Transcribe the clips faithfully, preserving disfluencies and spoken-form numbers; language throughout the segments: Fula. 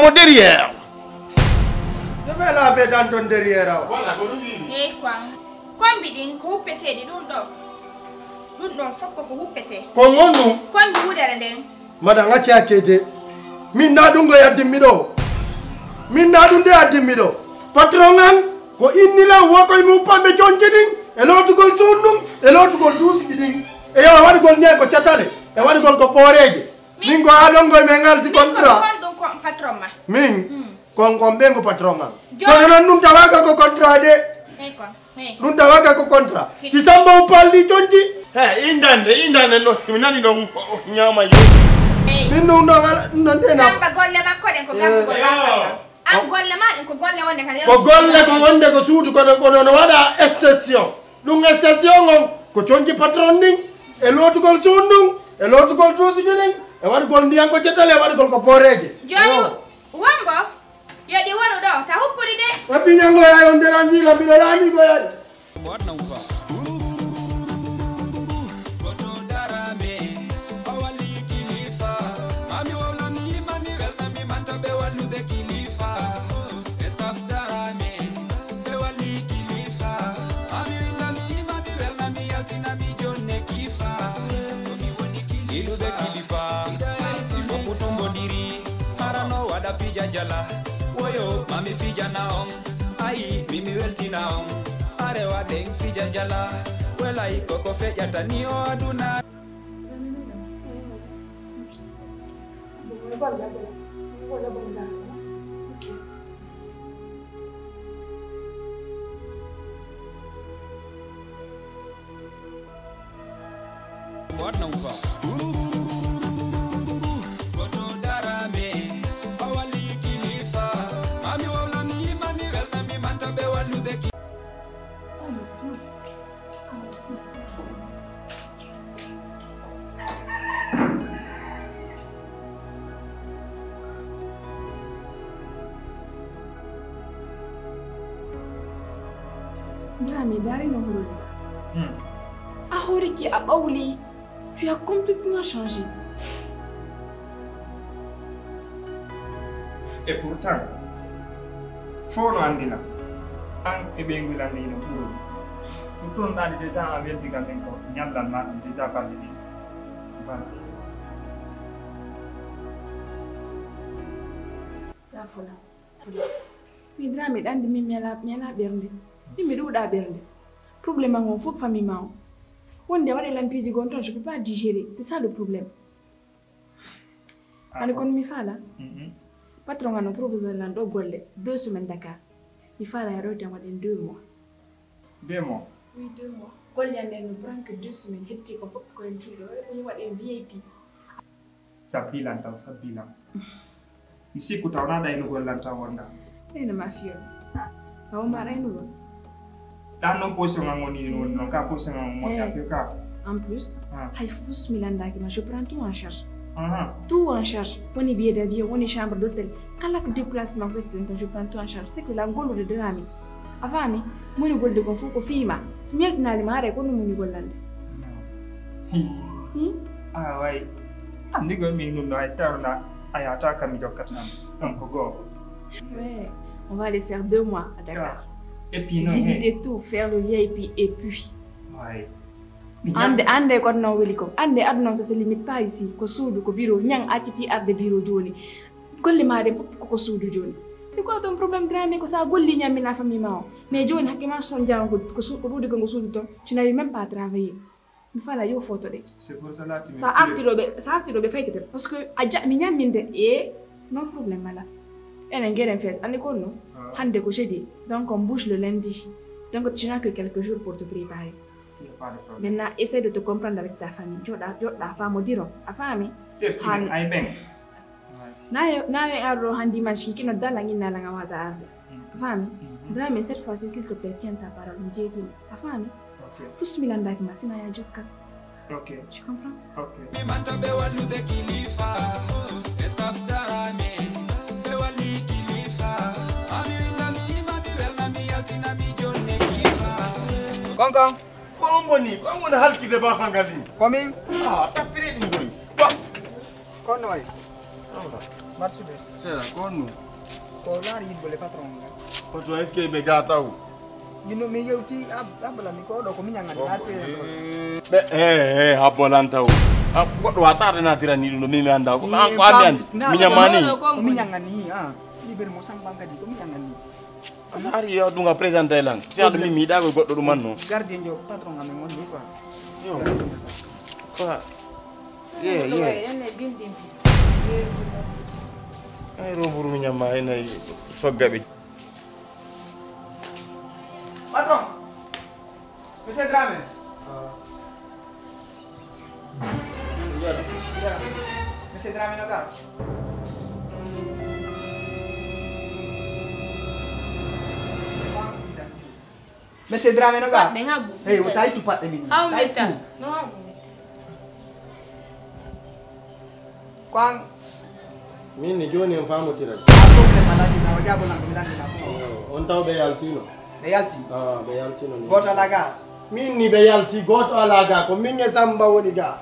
mo derrière. Yo ɓe laabe tan ton derrière awa. Hey, kwan. Kombi ɗin ko huppeteeɗi ɗum ɗo. Ɗum ɗon fof ko ko huppetee. Ko ngon ɗum. Kombi wudere nden. Mbaɗa ngacce hakkede. Min na ɗum ko yaddimmi ɗo. Min na ɗum de yaddimmi ɗo. Patron an ko inni lan wo koye mum pamɓe conci ɗin e lootugol suun ɗum e lootugol duusiji ɗin e yo waɗugol nden ko catale e waɗugol ko pooreeje. Min ko haa ɗon koye men ngaldi contrat. Min ko honɗum ko patron ma? Min. Kon kon ɓen ko patron an. Kono non ɗum tawaaka ko contrat de. Ɗum tawaaka ko contrat. Si Samba o palli conci. He indande indande no mi nani ɗon ñaama yo. Min ɗum ɗon ala ɗum ɗon ɗena. Samba golle makko ɗen ko gammugol makko. An golle ma ɗin ko golle wonde kan. Ko golle ko wonde ko suudu kono kono no waɗa exception. Ɗum exception on ko conci patron ɗin e lootugol suun ɗum e lootugol duusiji ɗin e waɗugol ndiyan ko cettale e waɗugol ko pooreeje. Jooni wombo. Yo ɗi wonu ɗo, ta huppudi de. Wappi ñango ya yon deran zila mi ɗo lami ko yari. Iluɓe kilifa, si fof ko tumbodiri, harano waɗa fija jala. Woyo mami fijana on, ayi mimi weltina on. Arewa ɗen fija jala, welay koko feƴata ni o aduna. Dramé, dari no horori. Hmm. A horiki, a ɓawli. Tu as complètement changé. Et pourtant, fof no anndi lan. An e ɓeynguy lan ɓe ino ɓurumi. Surtout on ɗaani déjà an weldi kam ɗen ko ñallal ma ɗum déjà balɗe ɗiɗi. Voilà. Ka fula. Fula. Mi dra miɗa anndi min mi alaa mi alaa ɓernde. Min mi ɗuuɗaa ɓernde. Problème an on fof ko famille ma on. Wonde a waɗi lan piiji goo toon, je peux pas digérer. C'est ça le problème. Ani kono mi faala. Patron an no proposé lan ɗo golle deux semaines Dakar. Mi faala ya ɗo tan waɗen deux mois. Deux mois. Oui, deux mois. Golle an ɗen no presque deux semaines hetti ko fof ko en tulɗo o waɗen V I P. Sabbilan tan sabbilan. Mi sikku taw na ɗaynugol lan tan wonda. Ɗayna ma fiyo. Taw ma ɗaynugol. Ɗan non position an woni no woni non ka position an woni affaire ka. En plus, hay fus mi landaki ma je prends tout en charge. Tout en charge. Woni billet d'avion, woni chambre d'hôtel. Kala ko déplacement ko ƴetten tan je prends tout en charge. Fekk la gollude de ami. A faami? Muñugol de kon fof ko fii ma. Si mi yaltinaali ma haray ko ɗum muñugol lande. Ah way. Anndi gol min ɗum ɗo hay sewna a yahata kam mi jokkata am. Ɗum ko goo. Ouais. On va aller faire deux mois à Dakar. Et puis non. Visiter tout, faire le V I P et puis. Way. Ande ande ko aduna o weli ko. Ande aduna on ça se limite pas ici. Ko suudu, ko bureau, ñang acciti arde bureau jooni. Golle ma ɗen fof koko suudu jooni. C'est quoi ton problème Dramé? Ko sa golli ñammina famille ma o. Mais jooni hakke ma son jawan ko ko su ko ɗuuɗi ko ngo suudu ton. Tu n'arrives même pas à travailler. Mi fala yo photo ɗe. C'est pour cela tu Sa arti ɗo ɓe sa arti ɗo ɓe faykete parce que a ja mi ñamminde e non problème ala. Enen ngeɗen feet andi kon non. Hande ko jeudi donc on bouge le lundi. Donc tu n'as que quelques jours pour te préparer. Maintenant essaie de te comprendre avec ta famille. Joɗa joɗa famo diron. A fami? Tertinen ay ɓen. Nayo nayo en arɗo hannde dimanche kiki no dala ngin nala ngam wada arde. A faami? Drame, cette fois-ci, s'il te plaît, tiens ta parole, mi jeetimo. A faami? Ok. Fus mi landaki ma sina ya jokka. Ok. Tu comprends? Ok. Mi masa be walu be kilifa. Staff Drame. Be wali kilifa. Ami na mi ma mi wel na mi yalti na mi jonne kifa. Konkon. Ko on woni, ko on woni halkide ba fangali. Komin. Ah, tapire ɗum ɗoy. Ko. Ko no wayi? Marsude. Sera, ko on? Ko laari yimɓe le patron nga. Patron, est-ce que ɓe ga taw? Mino mi yewti abala mi ko ɗo ko miñangani. Ɓe he he habbolan taw. Goɗɗo wa tarde natirani ɗum ɗo min mi annda ko an ko ami an. Miñamani. Ko miñangani. Libere mo samba kadi ko miñangani. A saari yo ɗum a présenté lan. Si aɗa min mi yiɗa ko goɗɗo ɗum anno. Gardien jo patron amen on ni quoi. Yo. Quoi? Ye ye. Ay ro buru mi ñamma ay nay soggaɓe. Patron. Monsieur Dramé. Monsieur Dramé no ga. Monsieur Dramé no ga. Hey, o tawi tu paɗɗe min. Aw mita. No aw mita. Ko an. Min ni jooni en faamotiray. A problème alaa ɗum, awa jaabo lan ko mi lanndina ko. On taw ɓe yaltino. Ɓe yalti? Ah, ɓe yaltino ni. Gooto alaa ga? Min ni ɓe yalti, gooto alaa ga. Ko min e Samba woni ga.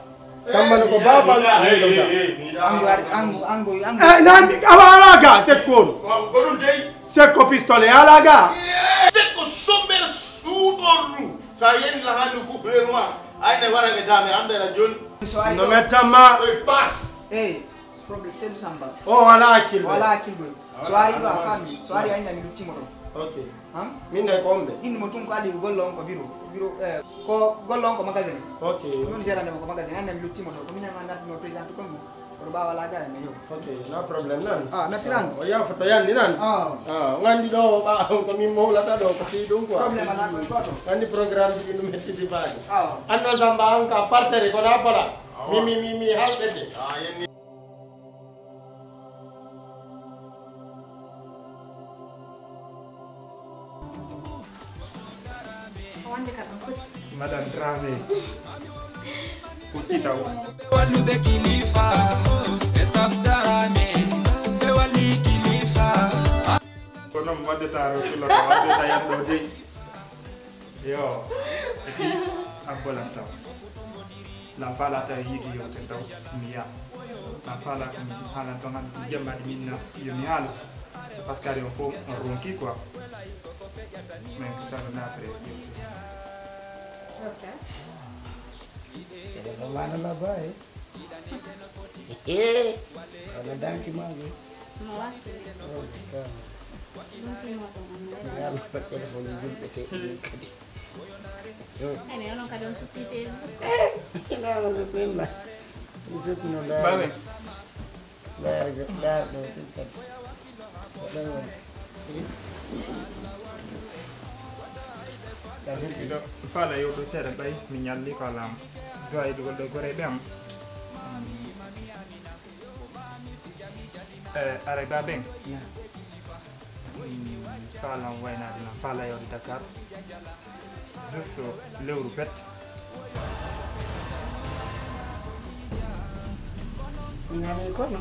Samba no ko baafal. Ango ari, ango, ango, ango. Eh, nan, awa alaa ga, sekkoru. Ko ɗum dey. Sekko pistolet alaa ga. Sekko somber suutordu. Sa yeni la handu ku brema. Ay ne wara ɓe dame anda la joni. No mettamma. Oy pas. Eh. Problème, c'est du sambas. O wala hakkil ɓe. Wala hakkil ɓe. So ari ɗo a faami, so ari ayna mi luttimo ɗo. Ok. Han? Min ne ko omɓe. Indi mo tun ko adi ko golle on ko biro. Biro, eh, ko golle on ko magasin. Ok. Ɗum gérande mo ko magasin. Ayna mi luttimo ɗo. Ko minen an nattuno président to kongo. Kono ɓawa lagare mi yo. Ok, no problème nan. Ah, merci nan. O yafoto yandi nan. Ah. Ah, ngandi ɗo o ɓa ko min mawlata ɗo ko fi ɗum quoi. Problème ala ko goto. Ngandi programme ji ɗum hettidi baaji. Ah. Annan samba an ka partere ko na bala. Mi mi mi mi halɓete. Ah, yenni. Wonde ka ɗum foti. Madame Dramé. Foti taw. Walluɓe kilifa, staff Dramé, ɓe walli kilifa. Ko noon waɗdata Rasulullah, ko waɗdata yaddo de. Yo, et puis, abbolam taw. Lan faala tawi yiigi yewten taw simiya. Lan faala ko mi haalan ton hannde ko jemmaade min na yo mi haala. C'est parce que ari on fof on ronki quoi. Min ko sara naatare yewten. Ok. Eɗen ɗo maana labba e. Ehe. Ana danki maage. No watti. Oh, ka. Ɗum fi mo ɗum. Mi yalla ko téléphone julɓe te ɗum kadi. Ene onon kadi on sutti Facebook. Ina on sutti illa. Mi sutti no laari. Bawe. Laari laari ɗo ɗum kadi. Ko ɗon woni. Miɗo faala yewtude seeɗa ɓay mi ñalli ko alaa duwa yiɗugol ɗo goreeɓe am. Eh, aray baaben. Faalan waynaade lan, faala yawde Dakar. Juste lewru bet. Nani kono?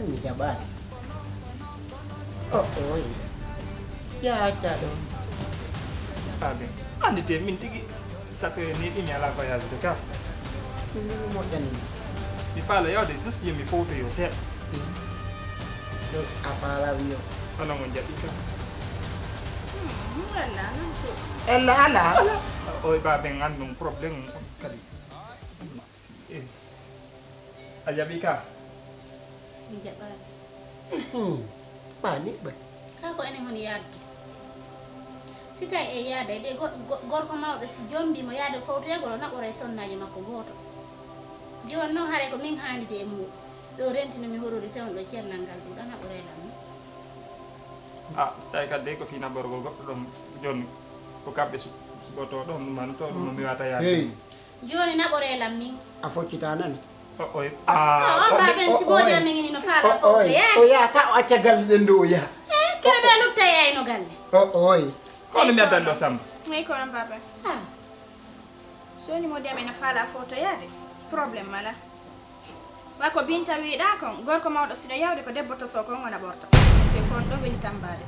Mi jaɓaani. O oy. Yaa acca ɗon. Amin. Andite min tigi. Ça fait ni ɗum ala voyage de ka. Ɗum moƴƴani. Mi faala yawde juste yo mi fowtoyo seeɗa. Ɗum a faala wiyo. Onon on jaɓi ka. Ella ala. Oy baaben an ɗum problème on kadi. Eh. A jaɓi ka. Mi jaɓaani. Ɓaani ɓay. Kaa ko enen woni yaadu. Si tawi e yaada e ɗe go- go- gorko mawɗo si jombi mo yaade fowtoyagol o naɓoray sonnaajo makko gooto. Jooni noon haray ko min haanide e mum. Ɗo rentino mi horori fewndo ɗo cellal ngal ɗum ɗo naɓoray lan mi. Ah, si tawi kadi ko fii naɓorgol goɗɗo ɗon jooni ko kamɓe su- suɓotoo ɗon ɗum hano to ɗum no mi wata yaade. Hey. Jooni naɓoree lan min. A foccita nani? O, oy. Ah, on baaben, si moodi amen ini no faala fof, o yaha. O yaha, ta o acca galle ɗen ɗo o yaha. Eh, kere ɓe lutta e ayno galle. O, oy. Kono mi addan ɗo Samba. Ngeyi ko on baaba. Ah. So woni moodi amen no faala fof to yaade, problème mala. Wa ko Binta wiɗa kon, gorko mawɗo siɗo yawde ko debbo toso kon wona ɓorto. Parce que kon ɗo weli tambaade.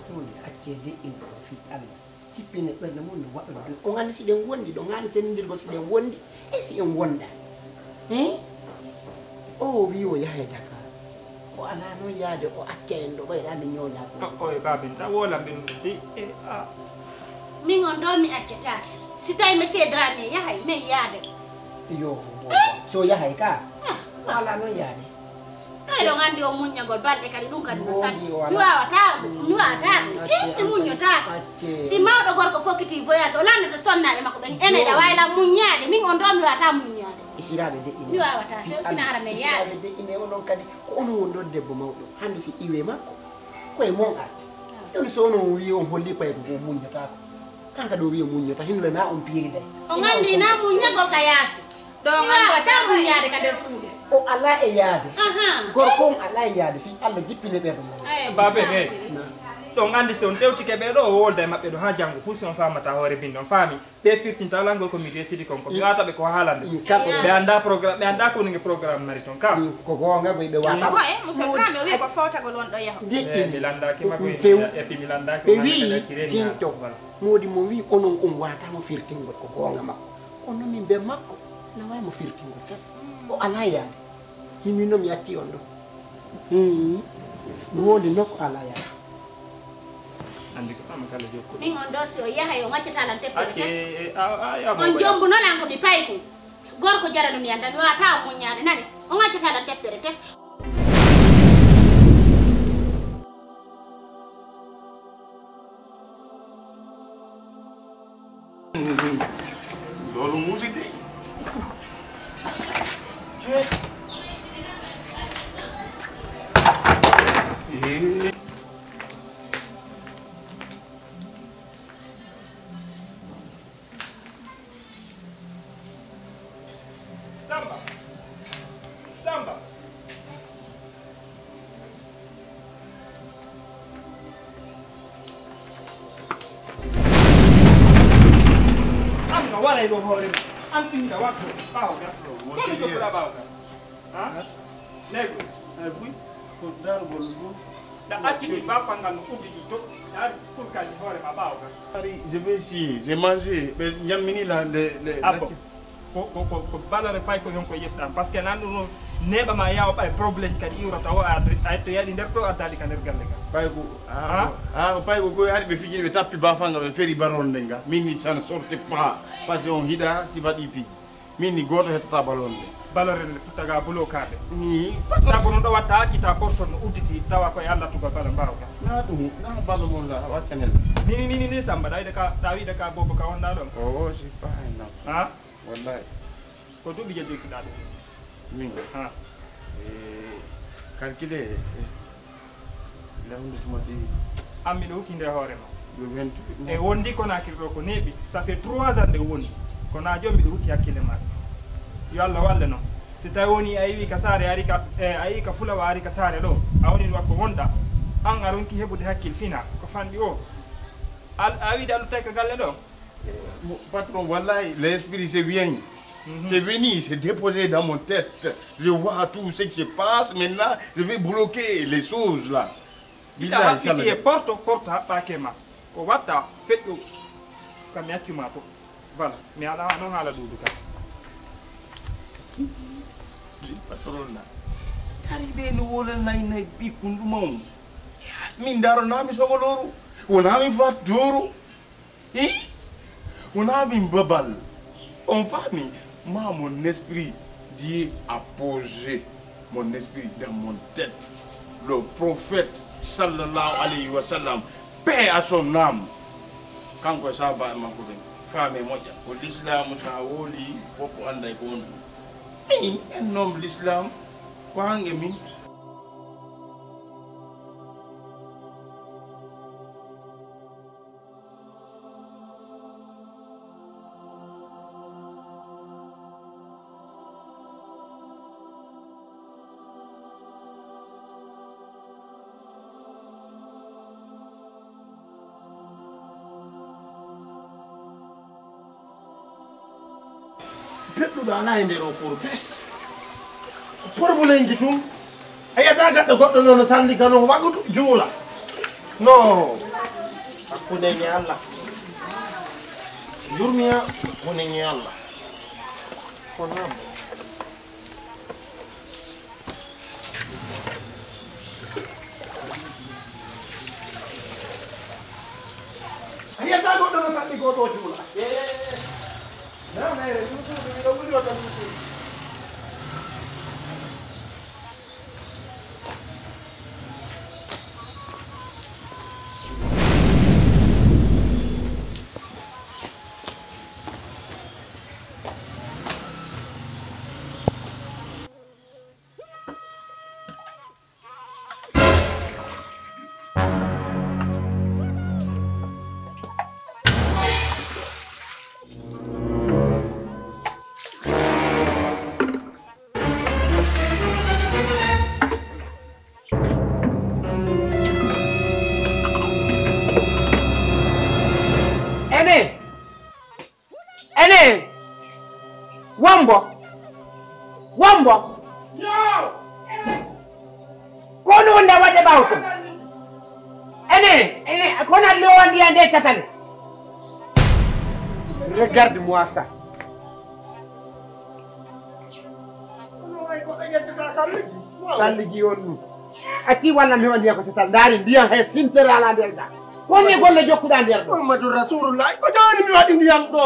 Ɗum acce de in ɗo fi Allah. Jippine ɓernde mum no waɗa ɗum. On anndi si ɗen wondi, ɗon anndi senndindirgol si ɗen wondi, e si en wonda. Hein? O wi o yahay Dakar. O alaa noon yaade, o acca en ɗo, ɓayra nde ñooñaa ko. O, o e Babin, ta woola mbin di, e, a. Min on ɗo mi accataake. Si tawi monsieur Dramé yahay, min yaade. Yo, so yahay ka, o alaa noon yaade. Ay, ɗon anndi on muññagol balɗe kadi, ɗum kadi no satti. Mi waawataa ɗum, mi waawataa ɗum. Eh, mi muññotaako. Si mawɗo gorko fokkiti voyage, o lannoto sonnaaɓe makko ɓen, ene ɗa wayla muññaade. Min on ɗo mi waawataa muññaade. Isiraaɓe de ine. Mi waawataa, si o sina hara men yaade. Isiraaɓe de ine, onon kadi, ko onon woni ɗo debbo mawɗo. Hannde si iwe makko, ko e mon arde. Jooni so onon wii on holli paydu ngu, on muññotaako. Kanka ɗo wii on muññotaa, hino le na on piiri day. On anndi na muññagol ka yaasi. Ɗon mi waawataa muññaade ka nder suudu. O alaa e yaade. Ahan. Gorko on alaa e yaade, fii Allah jippine ɓerɗe mum. Baabe, eh. Ɗon anndi si on tewtike ɓe ɗo, o wolda e maɓɓe ɗo haa janngo, fuu si on faamataa hoore binndi, on faami. Ɓe firtinta alaa ngol ko mi desidi kon, ko mi waata ɓe ko haalande. Ɓe anndaa programme, ɓe anndaa ko woni programme mari ton, ka. Ko goonga, koy ɓe waata. Ko e, monsieur Dramé, o wii ko fowtagol won ɗo yaho. Eh, mi lanndaaki ma koy, et puis mi lanndaaki ma koy. Ɓe wii, tinto. Moodi mo wii, onon on waata mo firtingol, ko goonga makko. Kono min be makko, na waawi mo firtingol fes. O alaa yaade. Min, min noon mi accii on ɗo. Hmm. Mi wondi nokku alaa yaade. Anndi ko sama kala jokkuɗo. Min on ɗo si o yahay, on accataa lan teppere tef. On jombuno lan ko mi paykun. Gorko jarano mi annda, mi waawataa on muññaade, nani? On accataa lan teppere tef. Loolu muusi dey. Samba. Samba. An no waray ɗo hoore ma. An ɗinga watto ɓaawo ga. Kono jokkuɗa ɓaawo ga. Ha? Nego. Ay buy. Ko darugol ɗum. Da acciti ba fangal no udditi to. Da kurkani hoore ma ɓaawo ga. Ari, je vais essayer. J'ai mangé. Ɓe ñammini la, le, le, ah, bon. Ko, ko, ko, ko balare pay ko yon ko yettam. Parce que nan ɗum neeɓa ma yawa ɓay problème kadi iwrata o a, a to yaɗi nder to addali ka nder galle ka. Pay ko, ah, ah, pay ko koy hari ɓe fijini ɓe tappi ba fanga ɓe feri baron nde nga. Min ni ça ne sortait pas. Parce que on hiɗa si baɗi pi. Min ni goto hettata balon nde. Balare nde futtaga bulo kaɓe. Ni. Sabu no ɗo watta accita porto no udditi tawa koye Allah tuba bala mbawka. Na ɗum, na balo mon la waccanel. Ni, ni, ni, ni, Samba, ɗa wiɗa ka, ɗa wiɗa ka bobo ka wonɗa ɗon. Oh, c'est pas un homme. Ha? Wallahi. Ko duuɓi je jokkitaɗo? Min? Ha. Eh, calculé, eh, la hunde tuma de. An miɗo huti nde hoore ma. Yo vingt-huit. E wondi Conakry ɗo ko neeɓi. Ça fait trois ans nde woni. Kono a joom miɗo huti hakkille ma. Yo Allah walle noon. Si tawi woni a iwi ka saare, ari ka, eh, a iwi ka fulawa, ari ka saare ɗo. A woni ɗo ko wonɗa. An a ronki heɓude hakkil fina. Ko fanɗi o. Al-, a wiide a luttay ka galle ɗo? Mon patron, wallahi, l'esprit, c'est bien. Mhm. C'est venu, c'est déposé dans mon tête. Je vois tout ce qui se passe. Maintenant, je vais bloquer les choses là. Billahi, Samba. Ita haɓɓiti e porto, porto haɓɓaake ma. Ko watta feƴƴo kam mi accu ma fof. Voilà, mi ala noon haala ɗuuɗu kam. Patron na. Kari ɓe no wona nay nay ɓikkun ɗum on. Min daro na mi sogoloru. Wona mi fattoru. Hi? Wona min babal. On faami? Ma mon esprit, Dieu a posé mon esprit dans mon tête. Le prophète, sallallahu alayhi wa sallam, paix à son âme. Kanko e sahabaaɓe makko ɓen, faame moƴƴa. Ko l'islam, sa woli, fof annday ko woni ɗum. Min, un homme l'islam, ko hange min. Peɗɗuɗo alaa e nder o kuru fes. Porbulenji tun. A yiyata gaɗɗo goɗɗo noon no salli gano waɗudu juula. No. Hakkunde e Allah. Yurmiya hakkunde e Allah. Ko nabo. A yiyata goɗɗo no salli goɗɗo o juula. Ee. Na mere ɗum ɗum ɗum ɗum ɗum ɗum. Ene! Ene! Wombo! Wombo! Ko honɗum woni nde waɗde ɓaawo kon? Ene! Ene! Ko honɗum addi o wandi nde catale? Regarde-moi ça. Kono way ko ɓe ƴettata salliji. Salliji on ɗum. Acci walla mi wandi ko sal. Ndaari ndiyan he sintere ala nder ga. Ko ni golle jokkuɗa nder ɗo? Muhammadu Rasulullah. Ko joni mi waɗi ndiyan ɗo?